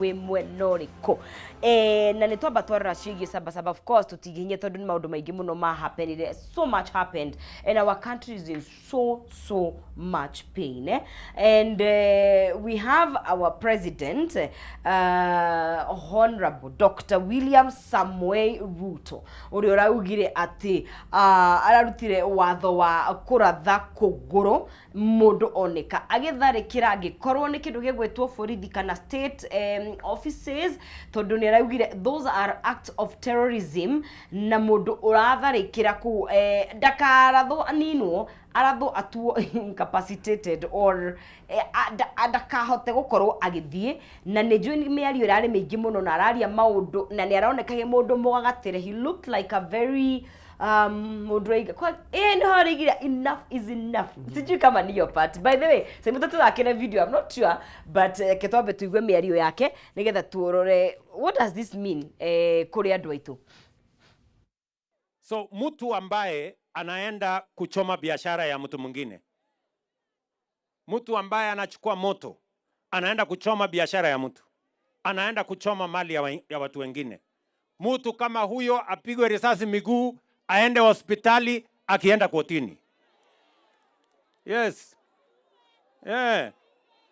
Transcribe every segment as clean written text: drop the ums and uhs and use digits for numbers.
Wĩ mwena ũrĩkũ? Eh, na nĩ twamba twarora ciĩgiĩ Sabasaba. Of course tũtingĩhinya tondũ nĩ maũndũ maingĩ mũno ma happenire. So much happened and our country is in so so much pain, eh? And we have our president, Honorable Dr. William Samoei Ruto, ũrĩa ũraugire atĩ ararutire watho wa kũratha kũgũrũ mũndũ oneka agĩtharĩkĩra, angĩkorwo nĩ kĩndũ gĩgwĩtwo borithi kana state offices, tondũ nĩ araugire those are acts of terrorism, na mũndũ ũratharĩkĩra kũu ndakarathwo aninwo, arathwo atuo incapacitated or ndakahote gũkorwo agĩthiĩ. Na nĩ njũĩ mĩario ĩrarĩ mĩingĩ mũno na araria maũndũ na nĩ aroneka he mũndũ mũgagatĩre. He looked like a very mũndũ aiga kwa nĩho araigire enough is enough. Sijui kama niyo part. By the way, sasa tũthakĩre video, I'm not sure, but ke twambe tuigue mĩario yake nĩgetha tuorore what does this mean kũrĩ andũ aitũ. So mtu ambaye anaenda kuchoma biashara ya mtu mwingine, mtu ambaye anachukua moto anaenda kuchoma biashara ya mtu, anaenda kuchoma mali ya watu wengine, mtu kama huyo apigwe risasi miguu, aende hospitali akienda kotini. Yes. Yeah.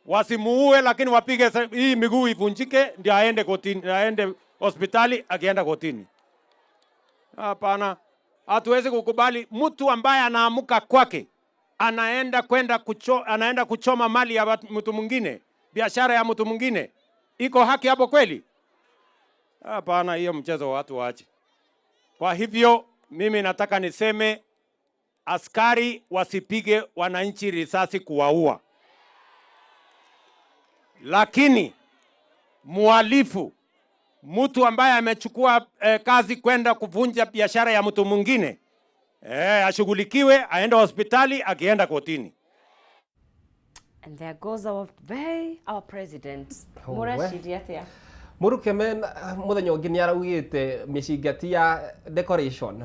Wasimuue, lakini wapige hii miguu ivunjike ndio aende kotini, aende hospitali akienda kotini. Hapana, hatuwezi kukubali mtu ambaye anaamuka kwake anaenda kuchoma mali ya mtu mwingine, biashara ya mtu mwingine. Iko haki hapo kweli? Hapana, hiyo mchezo watu waache. Kwa hivyo mimi nataka niseme askari wasipige wananchi risasi kuwaua, lakini muhalifu, mtu ambaye amechukua kazi kwenda kuvunja biashara ya mtu mwingine, ashughulikiwe, aende hospitali akienda kotini. And there goes our very our president. Oh, Mũreciria atĩa? Mũrukeme mũthenya ũngĩ nĩ araugĩte mĩcinga ti ya decoration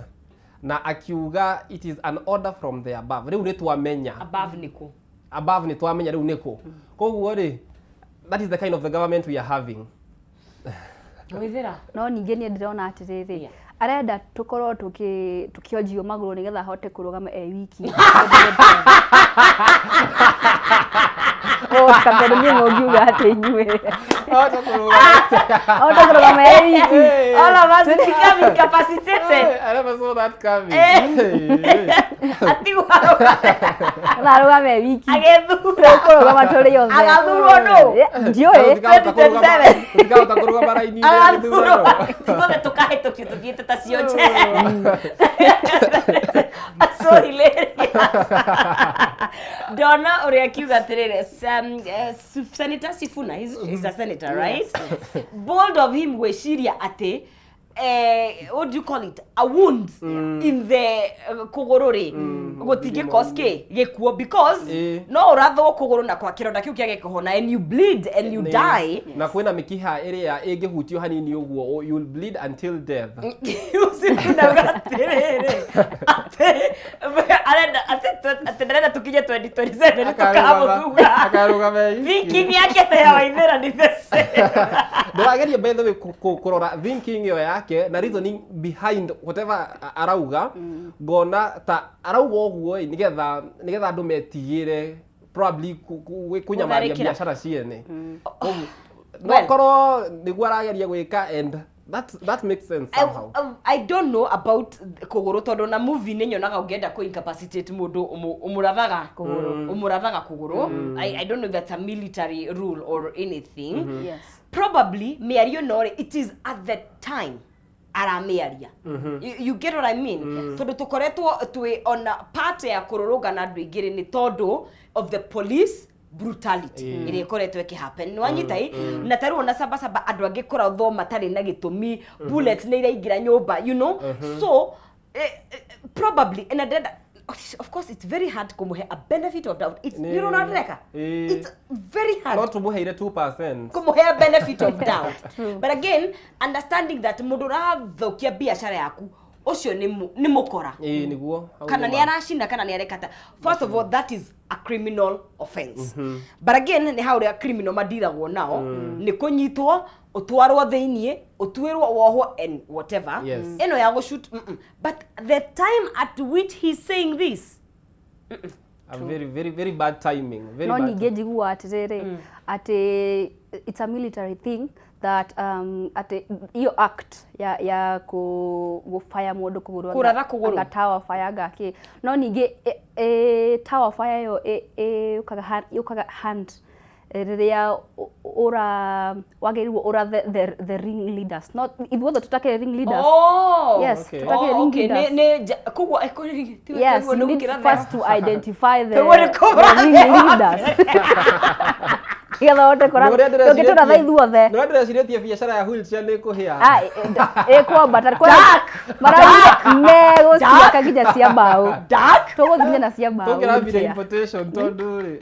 na akiuga it is an order from the above. Rĩu nĩ twamenya. Above nĩkũ? Above nĩ twamenya rĩu nĩkũ. Koguo rĩ, that is the kind of the government we are having. Wĩthĩra. No ningĩ niĩ ndĩrona atĩrĩrĩ, arenda tũkorwo tũkĩonjio magũrũ nĩgetha ahote kũrũgama e wiki. Oh, tondũ niĩ mũngiuga atĩ inyuĩ Ahote kũrũgama. Ahote kũrũgama e wiki. All of us become incapacitated. I never saw that coming. Atigwo Na arũgame e wiki. Agethura. Tũkũrũgama tũrĩ othe. Agathurwo nũ? Ndiũĩ. 2027. Tũtikahota kũrũgama raini-inĩ ya Agathurwo. gĩthurano. Ithuothe tũkahĩtũkio tũthiĩte ta cionje. So hilarious. Ndona ũrĩa akiuga atĩrĩrĩ, Senator Sifuna, he's a senator, right? Bold of him gwĩciria atĩ what do you call it, a wound in the kũgũrũ rĩ, gũtingĩ cause kĩ gĩkuo, because no ũrathwo kũgũrũ na kwa kĩronda kĩu kĩage kũhona and you bleed and you die. Na kwĩna mĩkiha ĩrĩa ĩngĩhutio hanini ũguo, you'll bleed until death. Sifuna atĩrĩrĩ, atĩ arenda atĩ ndarenda tũkinye 2027 tũkamũthura. Akarũgama e wiki. Thinking yake na ya Waithera ni the same. Ndĩrageria, by the way, kũrora thinking ĩyo yake na reasoning behind whatever arauga, ngona ta arauga ũguo ĩ nĩgetha andũ metigĩre probably kũnyamaria Gũtharĩkĩra. biacara ciene. Koguo, no Well. korwo nĩguo arageria gwĩka, and that makes sense somehow. I don't know about kũgũrũ, tondũ na movie nĩ nyonaga ũngĩenda kũ incapacitate mũndũ ũmũrathaga kũgũrũ, ũmũrathaga kũgũrũ. I don't know if that's a military rule or anything. Probably mĩario no rĩ, it is at the time aramĩaria. You get what I mean? Tondũ tũkoretwo twĩ ona part ya kũrũrũngana andũ aingĩ rĩ, nĩ tondũ of the police brutality ĩrĩa ĩkoretwo ĩkĩhappen, nĩ wanyita ĩ? Na tarĩu ona Sabasaba, andũ angĩ kũrathwo matarĩ na gĩtũmi, bullets nĩ iraingĩra nyũmba. So probably and ndenda, of course it's very hard kũmũhe a benefit of doubt. It's, you know what ndĩreka? It's very hard. No tũmũheire 2%. Kũmũhe a benefit of doubt, but again understanding that mũndũ ũrathũkia biacara yaku Ũcio nĩ mũkora. Ĩĩ, nĩguo hau. Kana nĩ nĩ ma. Aracina kana nĩ arekata. First of all, that is a criminal offense, but again nĩ hau ũrĩa criminal madiragwo nao nĩ kũnyitwo, ũtwarwo thĩiniĩ, ũtuĩrwo, wohwo and whatever. Ĩno ya gũshoot, But the time at which he's saying this, A very, very, very bad timing, very No bad. Ningĩ njiguaga atĩrĩrĩ, atĩ it's a military thing that atĩ iyo act ya gũbaya mũndũ kũgũrũ, Kũratha kũgũrũ. Anga tower fire, anga kĩ. No ningĩ tower fire ĩyo yũkaga hand rĩrĩa ũra wagĩrĩirwo ũrathe the ring leaders, not ithuothe tũtakĩrĩ ring leaders. Oh. Yes. Tũtakĩrĩ Oh, ring okay. leaders. Nĩ koguo Yes, you need first to identify Koguo nĩ the kũratha. ring leaders nĩgetha ũhote kũratha. Tũngĩtũratha ithuothe. Nĩ ũrĩa ndĩrecirĩtie biacara ya wheelchair nĩ kũhĩa. Ah, ĩkwambata marauga megũciaka nginya cia mbaũ. Dark. Tũgũthiĩ nginya na cia mbaũ Tũngĩrambire wheelchair. importation tondũ rĩ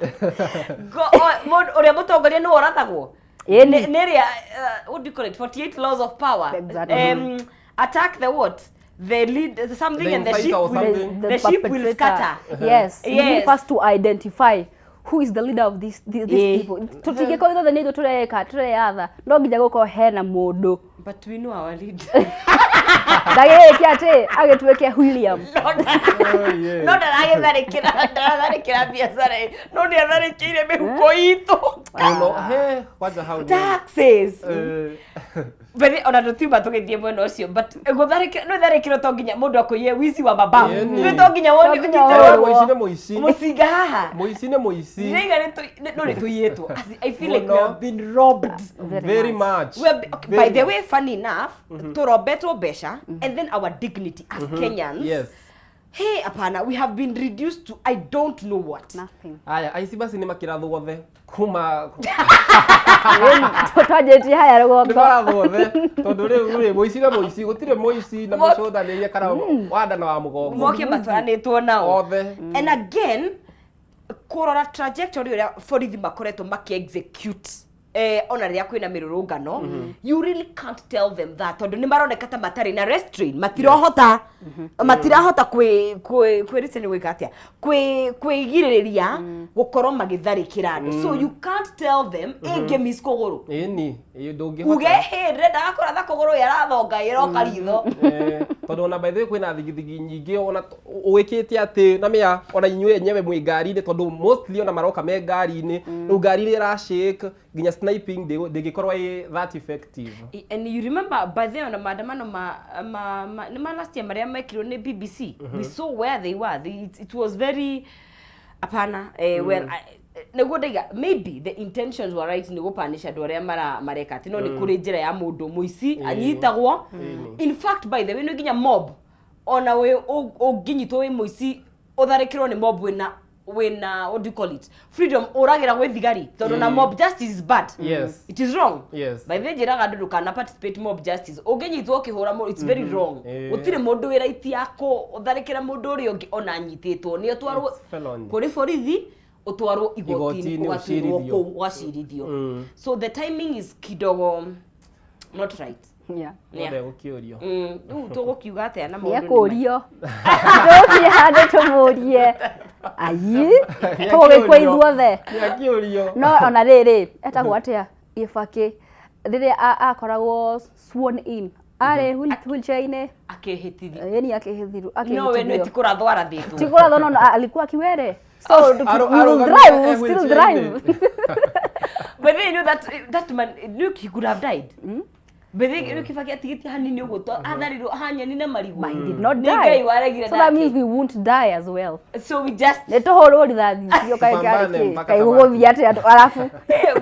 Mũndũ ũrĩa mũtongoria nĩwe ũrathagwo. Ĩni. Nĩ ĩrĩa, what do you call it, 48 laws of power. Exactly. Attack the what, the lead, the something, The and the inciter sheep or will, something. the sheep will perpetrator. scatter. Yes, you need Yes. first to identify who is the leader of these people. Tũtingĩkorwo ithuothe nĩ ithuĩ tũreka tũreyatha, no nginya gũkorwo hena mũndũ. But we know our leader. Ndagĩgĩke atĩ agĩtuĩke William. Oh, yeah. No ndaratharĩkĩra biacara ĩ, no nĩ atharĩkĩire mĩhuko itũ. Mũno he kwanza hau Taxes. But ona tũtiuma tũgĩthiĩ mwena ũcio, but gũtharĩkĩra no tharĩkĩro to nginya mũndũ akũiye wici wa mababu. Ĩni. Nĩ to nginya wone To nginya ũnyitĩrwo ũrwo. Mũici nĩ mũici. Mũcinga haha. Mũici nĩ mũici. Ndĩraiga no nĩ tũiyĩtwo. I feel like we Mũno. have been robbed. Very very much. much. We have been, okay, Very by the way, funny enough, tũrombetwo mbeca and then our dignity as Kenyans, hey, hapana, we have been reduced to I don't know what. Nothing. Aya, aici basi nĩ makĩrathwo othe kuma Twanjĩtie haya nĩ rũgongo. marathwo othe tondũ rĩu rĩ mũici na mũici, gũtirĩ mũici na mũcũthanĩrie kana wa nda na wa mũgongo. Moke matwaranĩtwo nao othe. And again, kũrora trajectory ũrĩa borithi makoretwo maki-execute ona rĩrĩa kwĩna mĩrũrũngano, you really can't tell them that, tondũ nĩ maroneka ta matarĩ na restraint, matirahota kwĩ nĩ gwĩka atĩa, kwĩgirĩrĩria gũkorwo magĩtharĩkĩra andũ, so you can't tell them ĩngĩ miss kũgũrũ. Ĩni, ĩ ndũngĩhota. Uge hĩ, ndĩrendaga kũratha kũgũrũ, yarathonga ĩroka ritho. Tondũ ona by the way kwĩna thigithigi nyingĩ ona ũgĩkĩte atĩ na mĩa ona inyuĩ enyewe mwĩ ngari-inĩ, tondũ mostly ona maroka me ngari-inĩ, rĩu ngari iria ĩrashake, nginya sniping ndĩngĩkorwo ĩ that effective. And you remember by then ona maandamano ma nĩ ma last year marĩa mekirwo nĩ BBC, we saw where they were. It was very hapana. Well, nĩguo ndaiga maybe the intentions were right, nĩ gũpanisha andũ arĩa mareka atĩ, no nĩ kũrĩ njĩra ya mũndũ mũici anyitagwo. In fact, by the way, nĩ nginya mob, ona wĩ ũngĩnyitwo wĩ mũici, ũtharĩkĩrwo nĩ mob, wĩna what do you call it, freedom, ũragĩra gwĩ thigari, tondũ na mob justice is bad. It is wrong. By the way, njĩraga andũ ndũkana participate mob justice. Ũngĩnyitwo ũkĩhũra mũndũ, it's very wrong. Gũtirĩ mũndũ wĩ right ya kũtharĩkĩra mũndũ ũrĩa ũngĩ ona anyitĩtwo. Nĩ ũtwarwo It's felony. kũrĩ borithi, ũtwarwo igoti-inĩ, Igoti-inĩ, ũgatuĩrwo ũcirithio. kũu, ũgacirithio. So the timing is kidogo not right. Othe gũkĩũrio. Rĩu tũgũkiuga atĩa na maũndũ nĩ Nĩekũrio, tũthiĩ handũ tũmũrie, ayi, tũgũgĩkua ithuothe. Nĩakĩũrio. No ona rĩrĩ, etagwo atĩa, Gĩbakĩ, rĩrĩa akoragwo sworn in, arĩ wheelchair-inĩ. Akĩhĩtithio. Ĩni, akĩhĩtithio. No we nĩ ti kũrathwo arathĩtwo. Ti kũrathwo, no alikuwa kiwere, so we will Arũgamire drive, we will still wheelchair-inĩ. drive. But then you know that that man, look, he could have died. But then rĩu Kibaki atigĩtie hanini ũguo to atharirwo hanyeni na marigũ. But he did not Nĩ die. Ngai waregire. So that means we won't die as well. So we just Nĩ tũhũrwo rithathi icio, kaĩ Tupambane karĩ kĩ mpaka kaĩ tamati. gũgũthiĩ atĩa andũ arabu.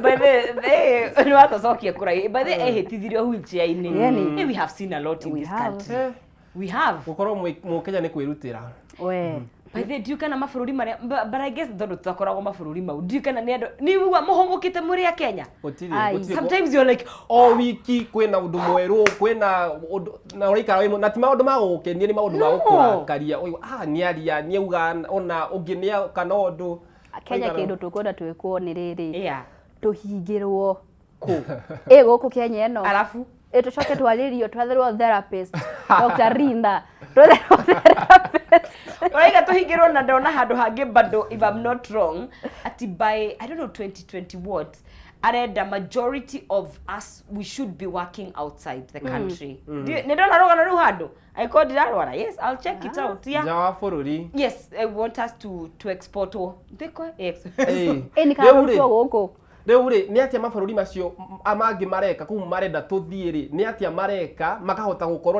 But the nĩ watũcokia kũraihu. But the ehĩtithirio wheelchair-inĩ. Yani. We have seen a lot in We this have. country. We have. Gũkorwo mũkenya nĩ kwĩrutĩra. We. By the way, ndiũ kana mabũrũri marĩa, but I guess tondũ tutakoragwo mabũrũri mau, ndiũ kana nĩ andũ nĩ igua mũhũmũkĩte mũrĩ a Kenya. Gũtirĩ. Ai. Gũtirĩ. Sometimes you're like, O wiki kwĩna ũndũ mwerũ, kwĩna ũndũ na ũraikara wĩ na ti maũndũ ma gũgũkenia, nĩ maũndũ ma No. gũkũrakaria. Ũyũ, ah, nĩ aria, nĩ auga ona ũngĩ nĩ kana ũndũ. Kenya, Ũraikara- kĩndũ tũkwenda twĩkwo nĩ rĩrĩ, tũhingĩrwo kũ ĩ gũkũ Kenya ĩno. Arabu Ĩ tũcoke twarĩrio twetherwo therapist Dr. Rinda twetherwo therapist. Ũraiga tũhingĩrwo na ndona handũ hangĩ bado, if I'm not wrong, ati by, I don't know, 2020 what, arenda majority of us, we should be working outside the country. Nĩ ndona rũgano rũu handũ angĩkorwo ndirarwara. Yes, I'll check it out, yeah. Nja wa bũrũri. Yes, I want us to export o ndĩko yes. Ĩĩ. Ĩ nĩ Rĩu kana rĩ, rutwo gũkũ. Rĩu rĩ, nĩ atĩa mabũrũri macio mangĩ mareka kũu marenda tũthiĩ rĩ, nĩ atĩa mareka makahota gũkorwo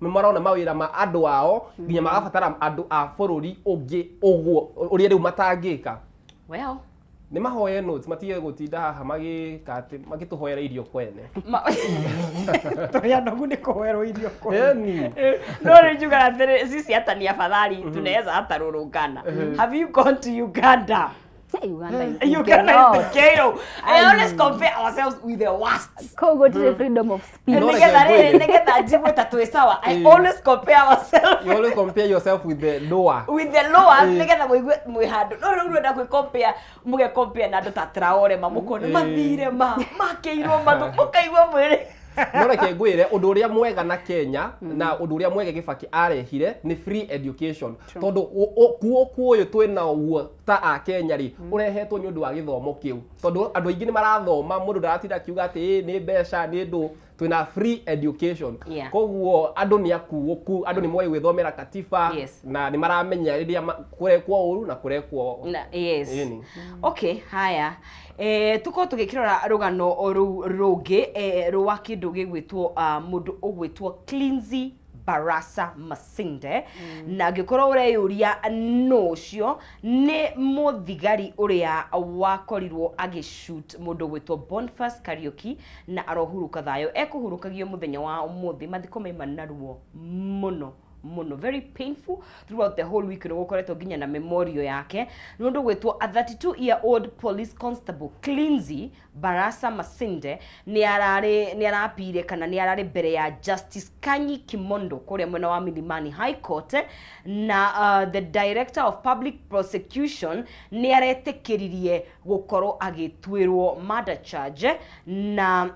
nĩ marona mawĩra ma andũ ao nginya magabatara andũ a bũrũri ũngĩ ũguo ũrĩa rĩu matangĩka? Well, Nĩ mahoye notes, matige gũtinda haha magĩka atĩ magĩtũhoera irio kwene. Tũrĩ anogu nĩ kũhoerwo irio kwene. Ĩni. No rĩu njugaga atĩrĩ, sisi hata ni afadhali tunaweza hata rũrũngana. Have you gone to Uganda? Hey, Uganda is Uganda is the the ghetto. I always compare ourselves with the worst. Kũu gũtirĩ freedom of speech. No, Nĩgetha reke rĩrĩ, ngwĩre. nĩgetha njigue ta twĩ sawa, I always compare ourselves You always compare yourself with the lower. With the lowest, nĩgetha mũigue mwĩ handũ. No rĩu rwenda kwĩ compare, mũge compare na andũ ta Traore, ma mũkona mathire ma makĩirwo matũ mũkaigua mwĩrĩ. No reke ngwĩre ũndũ ũrĩa mwega na Kenya na ũndũ ũrĩa mwega Gĩbaki arehire nĩ free education, tondũ kuo kuo ũyũ twĩna guo ta a Kenya rĩ, ũrehetwo nĩ ũndũ wa gĩthomo kĩu, tondũ andũ aingĩ nĩ marathoma, mũndũ ndaratinda akiuga atĩ "Ĩ, nĩ mbeca nĩ ndũ." Twĩna free education. Koguo andũ nĩ akuũku, andũ nĩ moĩ gwĩthomera katiba na nĩ maramenya rĩrĩa kũrekwo ũru na kũrekwo Na, yes. Ĩni. Okay, haya, tukorwo tũgĩkĩrora rũgano o rũu rũngĩ rwa kĩndũ gĩgwĩtwo mũndũ ũgwĩtwo Cleansy Barasa Masinde. Na angĩkorwo ũreyũria nũ ũcio, nĩ mũthigari ũrĩa wakorirwo agĩshoot mũndũ ũgwĩtwo Boniface Kariuki na arohurũka thayũ. Ekũhurũkagio mũthenya wa ũmũthĩ. Mathiko maima na ruo mũno mũno, very painful. Throughout the whole week nĩ gũkoretwo nginya na memorial yake. Nĩ ũndũ gwĩtwo a 32-year-old police constable, Cleansy Barasa Masinde, nĩ ararĩ nĩ arapire kana nĩ ararĩ mbere ya Justice Kanyi Kimondo kũrĩa mwena wa Milimani High Court, na the Director of Public Prosecution nĩ aretĩkĩririe gũkorwo agĩtuĩrwo murder charge, na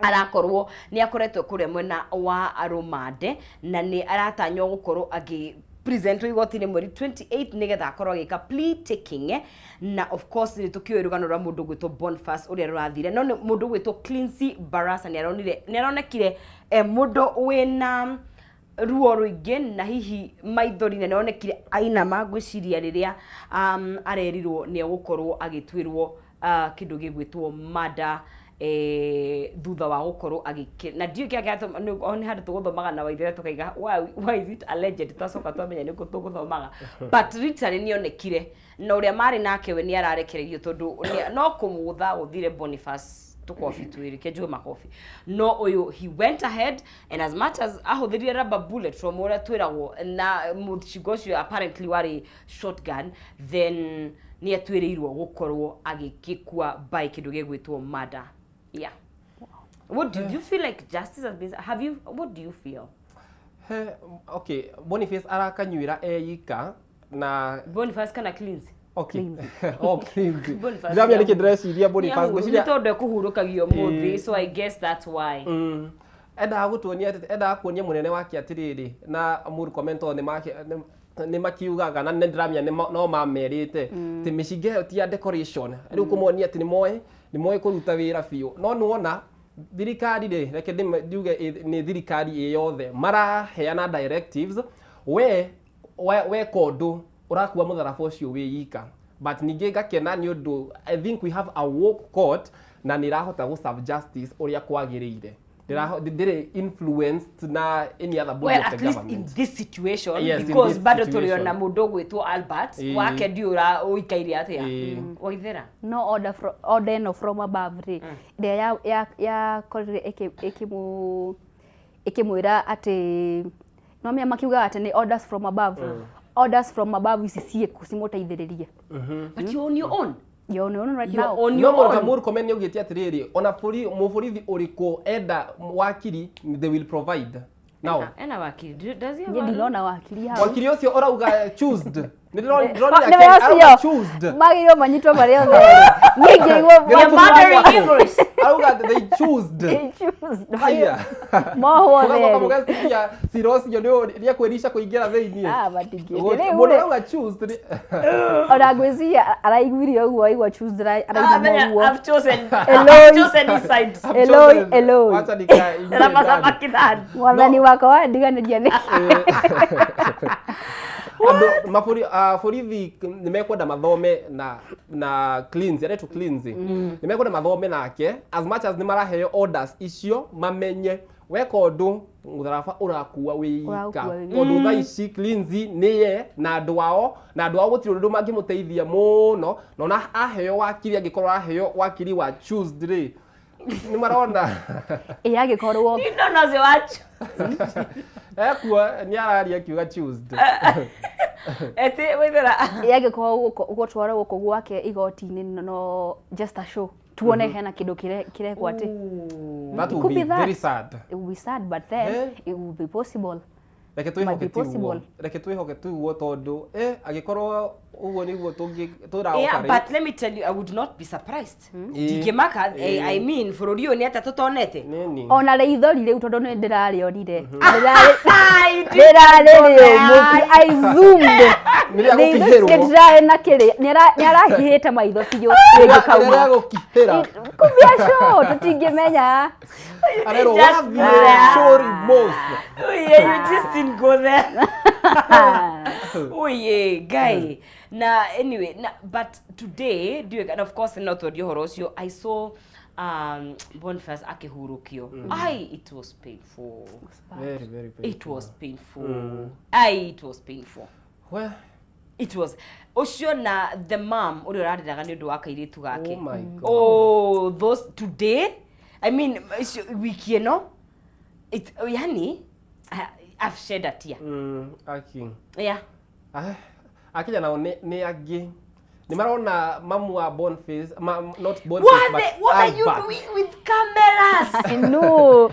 arakorwo nĩ akoretwo kũrĩa mwena wa rũmande na nĩ aratanywo gũkorwo agĩ presentwo igoti-inĩ mweri 28 nĩgetha akorwo agĩka plea taking. Na of course nĩ tũkĩũĩ rũgano rwa mũndũ ũgwĩtwo Boniface ũrĩa rũrathire, no nĩ mũndũ ũgwĩtwo Cleansy Barasa nĩ aronire nĩ aronekire mũndũ wĩna ruo rũingĩ na hihi maithori, na nĩonekire ainama ngwĩciria rĩrĩa arerirwo nĩ egũkorwo agĩtuĩrwo kĩndũ gĩgwĩtwo murder, thutha wa gũkorwo agĩkĩ na ndiũĩ kĩrĩa kĩratũma nĩ handũ tũgũthomaga na Waithera tũkaiga, Why is it alleged?" Twacoka twamenya nĩkũ tũgũthomaga, but literally nĩonekire na ũrĩa marĩ nake we nĩ ararekereirio tondũ no kũmũgũtha gũthire Boniface tũkobi twĩrĩ kenjue makobi, no ũyũ he went ahead and as much as ahũthĩrire rubber bullet from ũrĩa twĩragwo, na mũcinga ũcio apparently warĩ shotgun, then nĩ atuĩrĩirwo gũkorwo agĩkĩkua by kĩndũ gĩgwĩtwo murder. Yeah, what do you feel like justice has been, have you, what do you feel? He, okay, Boniface arakanyuĩra eika na Boniface kana Cleanse? Okay. Oh, Cleansy. Boniface. Ndiramenya nĩkĩ ndĩreciria Boniface. Nĩ Ngwĩciria tondũ ekũhurũkagio mũthĩ, so I guess that's why. Endaga gũtuonia endaga kuonia mũnene wake atĩrĩrĩ, na Murkomen tondũ nĩ makiugaga na nĩ ndĩramenya no mamerĩte atĩ mĩcinga ĩyo ti ya decoration. Rĩu kũmonia atĩ nĩ moĩ kũruta wĩra biũ. No nĩwona thirikari rĩ, reke ndiuge nĩ thirikari ĩ yothe maraheana directives, we weka ũndũ ũrakua mũtharaba ũcio wĩ ika. But ningĩ ngakena nĩ ũndũ I think we have a woke court na nĩ ĩrahota gũ serve justice ũrĩa kwagĩrĩire. Ndĩrĩ influenced na any other body Well, of the at least in government. this situation. Yes, in Because this bado situation. tũrĩ ona mũndũ ũgwĩtwo Albert wake ndiũra ũikaire atĩa. Waithera. No order from order ĩno from above rĩ, ĩrĩa yakorire ĩkĩmũ ĩkĩmwĩra atĩ no mĩa makiugaga atĩ nĩ orders from above. Orders from above ici ciĩkũ cimũteithĩrĩrie? But you're on your own. You're on your own right You're now. on No your mũndũ ta own. Murkomen nĩ augĩte atĩrĩrĩ, ona mũborithi ũrĩkũ enda wakiri, they will provide now. Ena wakiri. Does he have Niĩ a ndinona wakiri hau. Wakiri ũcio ũrauga choosed. Nĩ Nĩwe ndĩronire arauga ũcio choosed. Magĩrĩirwo manyitwo marĩ othe erĩ. Niĩ ingĩigua Nĩ You're Nĩ murdering tũmũrĩ. English. Arauga atĩ they choosed. They choose. Haya. Mohwo Mũgacoka therĩ. mũgeciria cira ũcio nĩ nĩekwĩrica kũingĩra thĩiniĩ. Ah, matingĩte. Mũndũ Rĩu rĩ, arauga choosed ona ngwĩciria araiguire ũguo aigua choose Ah, menya, araigua ũguo. I've chosen. Eloi. I've chosen his side. I've Eloi, chosen. Eloi. Wacha nikaingie Na ndani. masamaki ndani. Mwathani No. wakwa wandiganĩria nĩ Andũ mabũri borithi nĩ mekwenda mathome na cleanse aretwo cleanse, nĩ mekwenda mathome nake as much as nĩ maraheo orders icio, mamenye weka ũndũ mũtharaba ũrakua wĩ ika. Ũraũkua wĩ Tondũ thaa ici cleanse nĩye na andũ ao, na andũ ao gũtirĩ ũndũ mangĩmũteithia mũno, na ona aheo wakiri, angĩkorwo aheo wakiri wa choosed rĩ, nĩ marona. Ĩ angĩkorwo No, no, ũcio wa Ekuo nĩ araria akiuga choosed. Eti wĩthera. Ĩ angĩkorwo gũtwarwo gũkũ gwake igoti-inĩ no just a show, tuone hena kĩndũ kĩrekwo atĩ. That It will could be be that. very sad. It will be sad, but then it will be possible. Reke Might twĩhoke be tiguo. possible. Reke twĩhoke tiguo, tondũ angĩkorwo ũguo nĩguo tũngĩ Yeah, tũra but let me tell you, I would not be surprised. Ndingĩmaka, I mean, bũrũri ũyũ nĩ atĩa tũtonete? Nini. Ona rĩithori rĩu, tondũ nĩ ndĩrarĩonire Ai, rĩrarĩ rĩũmũ, I zoomed. Nĩ rĩa Rĩithori gũkihĩrwo. rĩtirarĩ na kĩrĩa, nĩ arahihĩte maitho biũ rĩngĩ kauma. Rĩrĩa gũkihĩra. Kumbia show tũtingĩmenya. Arerwo Just wathiĩ there. show remorse. Oh, yeah, you just didn't go there. Oh yeah, guy. Na anyway, na, but today, do and of course not ũhoro ũcio, I saw Boniface akĩhurũkio. Ai, it was painful. Very, very painful. It was painful. Ai, it was painful. Well, It was ũcio na the mom ũrĩa ũrarĩraga nĩ ũndũ wa kairĩtu gake. Oh my God. Oh, those today, I mean, icio wiki ĩno, it yani I've shed a tear. Aki. Yeah. Ah, akenya nao nĩ angĩ nĩ marona mamu wa Boniface, not Boniface, What, but what are you Albert. doing with cameras? I know.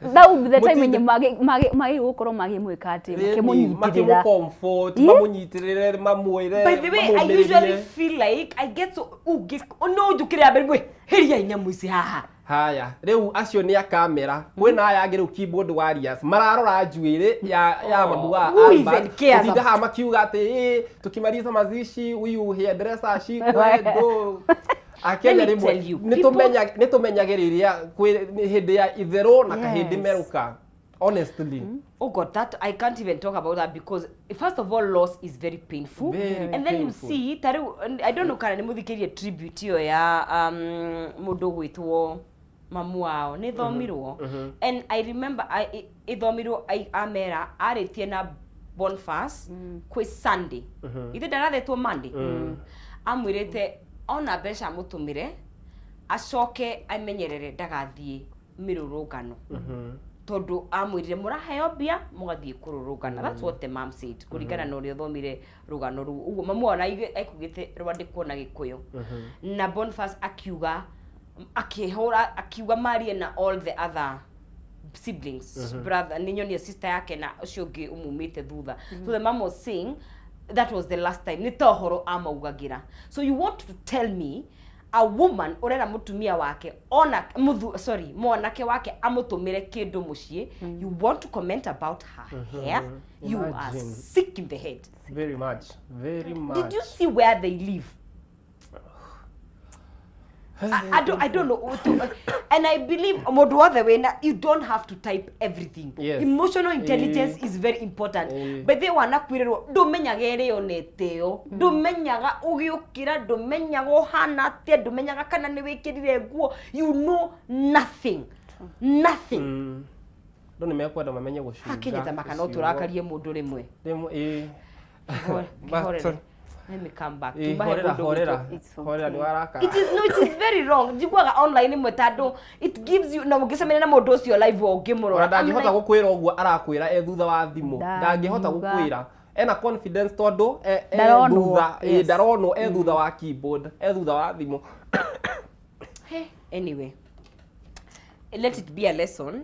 That would be the time Mũtinde- yenye magĩrĩirwo gũkorwo magĩmwĩka atĩ Rĩni, makĩmũnyitĩrĩra. makĩmũ-comfort, Yeah. mamũnyitĩrĩre, mamwĩre, By the way, I mamũmĩrĩrie. usually feel like I get so ugi no njukire mbere ngwe heria nyamũ ici haha. Haya, rĩu acio nĩ a kamera, kwĩna aya angĩ rĩu keyboard warriors mararora njuĩrĩ ya mamu wa Who even Albert, cares? gũtinda haha makiuga atĩ tukimaliza mazishi huyu hairdresser ashikwe ndo akenya. Let me Rĩmwe tell you, nĩ tũmenyagĩrĩria kwĩ hĩndĩ ya itherũ na kahĩndĩ merũka, honestly. Oh God, that I can't even talk about that because first of all, loss is very painful. Very And then painful. you see, tariu I don't know kana nĩ mũthikĩrie tribute ĩyo ya mũndũ ũgwĩtwo mamu wao nĩ thomirwo, and I remember ĩthomirwo amera arĩtie na Boniface kwĩ Sunday, ithe ndarathetwo Monday, amwĩrĩte ona mbeca amũtũmĩre acoke amenyerere ndagathiĩ mĩrũrũngano, tondũ amwĩrire mũraheo mbia mũgathiĩ kũrũrũngana. That's what the mom said, kũringana na ũrĩa ũthomire rũgano rũu ũguo mamu wao na aikugĩte rwandĩkwo na Gĩkũyũ, na Boniface akiuga akĩhũra akiuga marie na all the other siblings, brother nĩ nyonie sister yake na ũcio ũngĩ ũmumĩte thutha. So the mom was saying that was the last time nĩ ta ũhoro amaugagĩra. So you want to tell me a woman ũrera mũtumia wake ona muthu, sorry, mwanake wake amũtũmĩre kĩndũ mũciĩ, you want to comment about her hair? You are Imagine. sick in the head. Very much, very much. Did you see where they live? I don't know and I believe mũndũ wothe wĩna, you don't have to type everything. Emotional intelligence is very important. By the way, wanakwĩrĩrwo ndũmenyaga ĩrĩo na ĩtĩo, ndũmenyaga ũgĩũkĩra, ndũmenyaga ũhana atĩa, ndũmenyaga kana nĩ wĩkĩrire nguo, you know nothing, nothing. Andũ nĩ mekwenda mamenye gũcunga Hakinyĩte maka no ciugo. tũrakarie mũndũ rĩmwe. Rĩmwe, ĩĩ. Kĩhorere. Let me come back. Ĩĩ, Tumahe horera, mũndũ horera. gwitũ. It's okay. Horera, nĩ warakara. It is, no, it is very wrong. Njiguaga online imwe tondũ it gives you na ũngĩcemania na mũndũ ũcio live ũngĩmũrora, Ona ndangĩhota I'm like, gũkwĩra ũguo arakwĩra e thutha wa thimũ, ndangĩhota Ndangiuga. gũkwĩra ena confidence tondũ e Ndaronwo, thutha, ĩ, ndaronwo, e thutha wa keyboard, e thutha wa thimũ. Hey, anyway, Let it be a lesson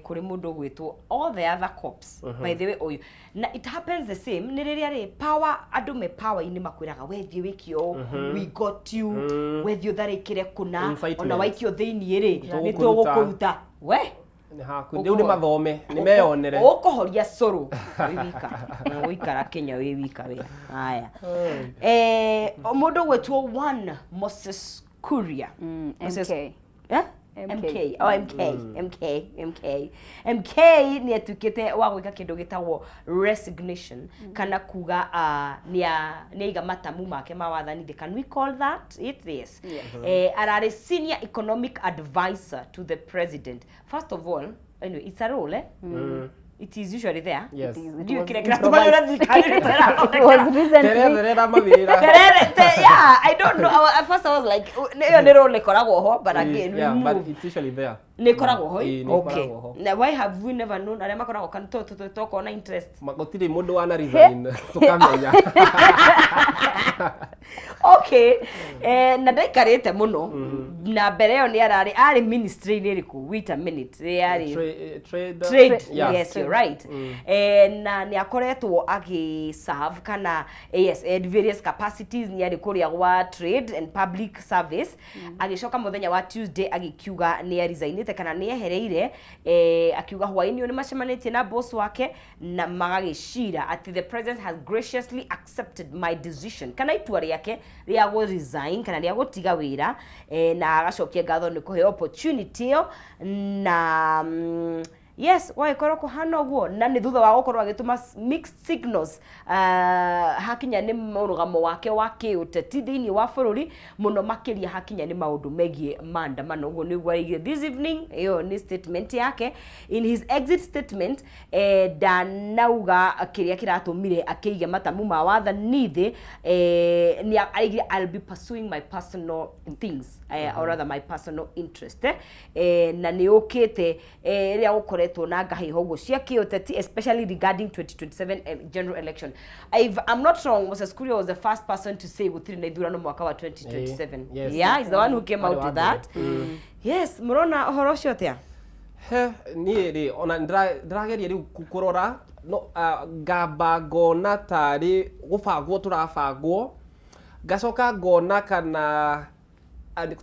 kũrĩ mũndũ ũgwĩtwo all the other cops. By the way, ũyũ na it happens the same nĩ rĩrĩa rĩ power, andũ me power-inĩ makwĩraga we thiĩ wĩke ũũ, we got you, we thiĩ ũtharĩkĩre kũna. Incitement. Ona waikio thĩiniĩ rĩ, nĩ Tũgũkũruta. tũgũkũruta we. Nĩ haku rĩu, nĩ mathome, nĩ meyonere. Ũkũhoria cũrũ wĩ wika na ũgũikara Kenya wĩ wika we. Haya, mũndũ ũgwĩtwo one Moses Kuria. Moses- MK. Eh? MK. MK. Oh, MK. MK. MK. MK nĩ atuĩkĩte wa gwĩka kĩndũ gĩtagwo resignation kana kuga nĩ aiga matamu make ma wathani thĩ. Can we call that it? Yes. Ararĩ senior economic advisor to the president. First of all, anyway, it's a role, eh? It is usually there. Yes. It Ndiũĩ was kĩrĩa kĩratũma improvised. thirikari It was recently. Teretherera mawĩra. Terere, yeah, I don't know. At first I was like, oh, ĩyo nĩ role ĩkoragwo ho, but again, we Yeah, but move. it's usually there. Nĩ ĩkoragwo ho? Ĩĩ, nĩ Okay. ĩkoragwo ho. Na why have we never known arĩa makoragwo kana tokorwo na interest? Gũtirĩ mũndũ wana resign tũkamenya. Okay. Na ndaikarĩte mũno. Na mbere ĩyo nĩ ararĩ arĩ ministry-inĩ ĩrĩkũ? Wait a minute. Yarĩ Trade. Trade. Yeah. Yes, you're right. Na nĩ akoretwo agĩserve kana yes, in various capacities. Nĩ arĩ kũrĩa gwa trade and public service. Agĩcoka mũthenya wa Tuesday agĩkiuga nĩ aresignĩte kana nĩ ehereire. Akiuga hwaĩ-inĩ ũyũ nĩ macemanĩtie na boss wake na magagĩcira atĩ the president has graciously accepted my decision, kana itua rĩake rĩa gũ resign kana rĩa gũtiga wĩra, na agacokia ngatho nĩ kũheo opportunity ĩyo. Na yes, gwagĩkorwo kũhana ũguo, na nĩ thutha wa gũkorwo agĩtũma mixed signals hakinya nĩ mũrũgamo wake wa kĩũteti thĩinĩ wa bũrũri, mũno makĩria hakinya nĩ maũndũ megiĩ maandamano. Ũguo nĩguo araigire this evening. Ĩyo nĩ statement yake. In his exit statement, ndanauga kĩrĩa kĩratũmire akĩige matamu ma wathani thĩ. Nĩ araigire, "I'll be pursuing my personal things, or rather my personal interest." Na nĩ ũkĩte rĩrĩa gũkoretwo na ngahĩha ũguo cia kĩũteti, especially regarding 2027 general election. If I'm not wrong, Moses Kuria was the first person to say gũtirĩ na ithurano mwaka wa 2027. Yes. Yeah, he's the one who came out Arĩ wa with that. Yes, mũrona ũhoro ũcio atĩa? He, niĩ rĩ, ona ndĩrageria rĩu kũrora no ngamba ngona tarĩ gũbangwo tũrabangwo, ngacoka ngona kana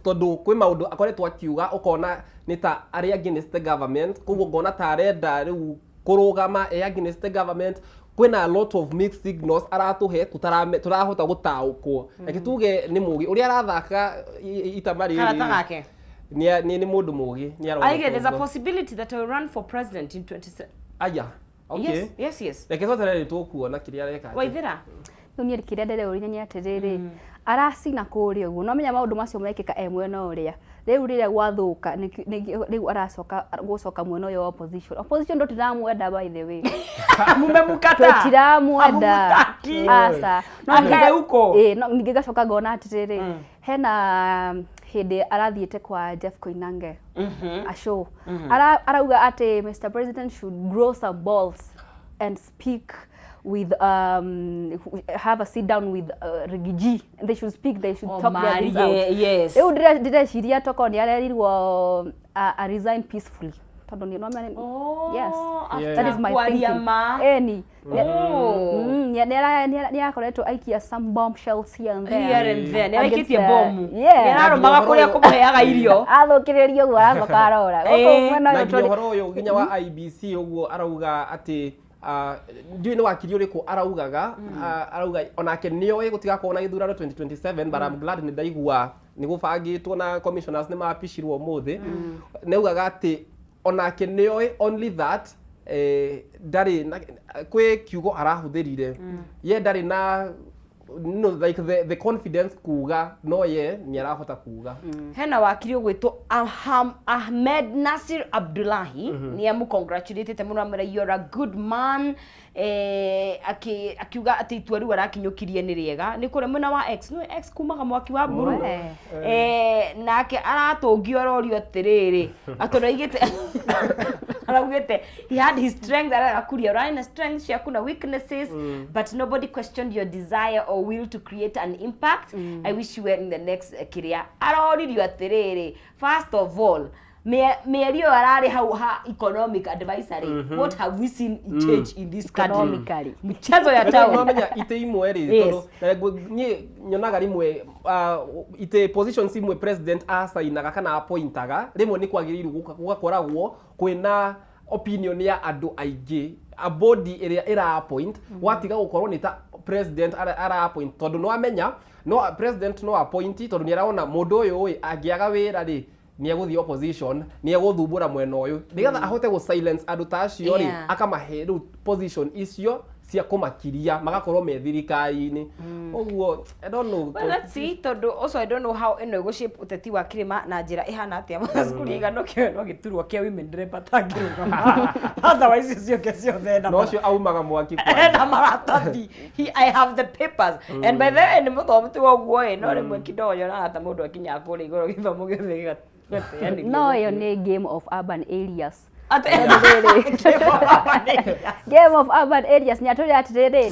tondũ kwĩ maũndũ akoretwo akiuga ũkona nĩ ta arĩ against the government, koguo ngona ta arenda rĩu kũrũgama e against the government. Kwĩna a lot of mixed signals aratũhe, tũrahota gũtaũkwo. Reke tuge nĩ mũgĩ ũrĩa arathaka itama rĩrĩ. Karata gake. Nĩ mũndũ mũgĩ, nĩ aroneka Aige, there's a ũguo. possibility that I will run for president in 27. Aya, okay. Yes. Reke tweterere, tũkuona kĩrĩa areka. Waithera. Rĩu niĩ kĩrĩa ndĩreũria nĩ atĩrĩrĩ, aracina kũrĩa ũguo, no menya maũndũ macio mekĩka e mwena ũrĩa rĩu rĩrĩa gwathũka rĩu aracoka gũcoka mwena ũyũ wa opposition. Opposition tũtiramwenda, by the way. Mumemukata. Tũtiramwenda. Hamutaki. Aca. No Akae huko. Ĩĩ, no ningĩ ngacoka ngona atĩrĩrĩ, hena hĩndĩ arathiĩte kwa Jeff Koinange a show. Arauga atĩ Mr President should grow some balls and speak with have a sit down with Riggy G. They should speak, they should Oh, talk their things out. Marie, yes. Rĩu ndĩreciria toko nĩ arerirwo a resign peacefully tondũ nĩ no Oh, yes. after That is my kwaria thinking. ma. Eni. Oh. Nĩ akoretwo aikia some bombshells here and there. Here and there. Nĩ Against araikĩtie bomu. Yeah. Nĩ araromaga kũrĩa kũmũheaga irio. Athũkĩrĩria ũguo aracoka arora. Gũkũ mwena Na ũyũ nginya tũrĩ. ũhoro ũyũ nginya wa IBC ũguo arauga atĩ ndiũĩ nĩ wakiri ũrĩkũ araugaga, arauga onake nĩoĩ gũtigakorwo na gĩthurano 2027, but I'm glad nĩ ndaigua nĩ gũbangĩtwo na commissioners nĩ maapicirwo ũmũthĩ. Nĩ augaga atĩ onake nĩoĩ, only that ndarĩ na kwĩ kiugo arahũthĩrire ye ndarĩ na no, like the confidence kuga no ye nĩ arahota kuga. Hena wakiri ũgwĩtwo Ahmed Nasir Abdullahi nĩ amũcongratulated mũno, amwĩra, "You're a good man." Akiuga atĩ itua rĩu arakinyũkirie nĩ rĩega. Nĩ kũrĩa mwena wa X, nĩ X kumaga mwaki wa mburu. We. Nake aratũngio arorio atĩrĩrĩ, atĩ aigĩte araugĩte he had his strength, arakuria ũrarĩ na strengths ciaku na weaknesses, but nobody questioned your desire or will to create an impact. I wish you well in the next. Kĩrĩa aroririo atĩrĩrĩ, first of all, Mĩario ĩyo ararĩ hau ha economic advisory, what have we seen change in this country? Economically. Mchezo ya town. Nomenya itĩ imwe rĩ, tondũ na niĩ nyonaga rĩmwe itĩ positions imwe president acainaga kana appointaga, rĩmwe nĩ kwagĩrĩirwo gũgakoragwo kwĩna opinion ya andũ aingĩ, a body ĩrĩa ĩra appoint, gwatiga gũkorwo nĩ ta president ara appoint, tondũ no amenya no president no appoint, tondũ nĩ arona mũndũ ũyũ ĩ angĩaga wĩra rĩ, nĩ egũthiĩ opposition, nĩ egũthumbũra mwena ũyũ, nĩgetha ahote gũ silence andũ ta acio rĩ, akamahe rĩu position icio cia kũmakiria magakorwo me thirikari-inĩ ũguo. I don't know. Well, let's see, tondũ also I don't know how ĩno ĩgũ-shape ũteti wa kĩrĩma na njĩra ĩhana atĩa. Cukuru igano kĩoe no gĩturwa kĩa women rep atangĩrũgama, otherwise icio ingĩ ciothe ena No ũcio aumaga mwaki kwanja. Ena maratathi. I have the papers, and by the way nĩ mũthomu ti ũguo ĩ, no rĩmwe kidogo nyonaga ta mũndũ akinyaga kũrĩa igũrũ gĩthomo gĩothe gĩgateanĩrio. No ĩyo nĩ game of urban areas. Atĩ Rĩrĩ. Game of urban areas nĩ atũrĩ atĩrĩrĩ,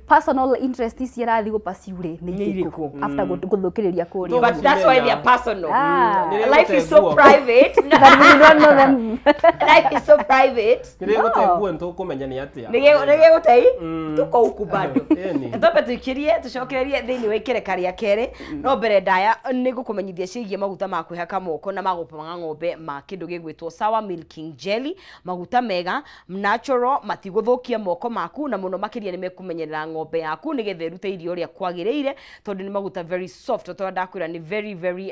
personal interest ici arathiĩ gũ pursue rĩ, nĩ Nĩ irĩkũ irĩkũ? After gũthũkĩrĩria kũrĩa. But that's why they are personal. Nĩ Life is so rĩgũte nguo. private. That we don't know them. Life is so private. Nĩ rĩgũte nguo, nĩ tũkũmenya nĩ atĩa. Nĩ gĩgũtei tuko huku bado. Ĩni. Twambe tũikĩrie tũcokererie thĩinĩ wa ikereka rĩa kerĩ, no mbere ndaya nĩ ngũkũmenyithia ciĩgiĩ maguta ma kwĩhaka moko na magũpanga ng'ombe ma kĩndũ gĩgwĩtwo Sour Milking Jelly, maguta mega natural, matigũthũkia moko maku, na mũno makĩria nĩ mekũmenyerera ng'ombe yaku nĩgetha ĩrute irio ũrĩa kwagĩrĩire, tondũ nĩ maguta very soft. Tondũ ndakwĩra nĩ very very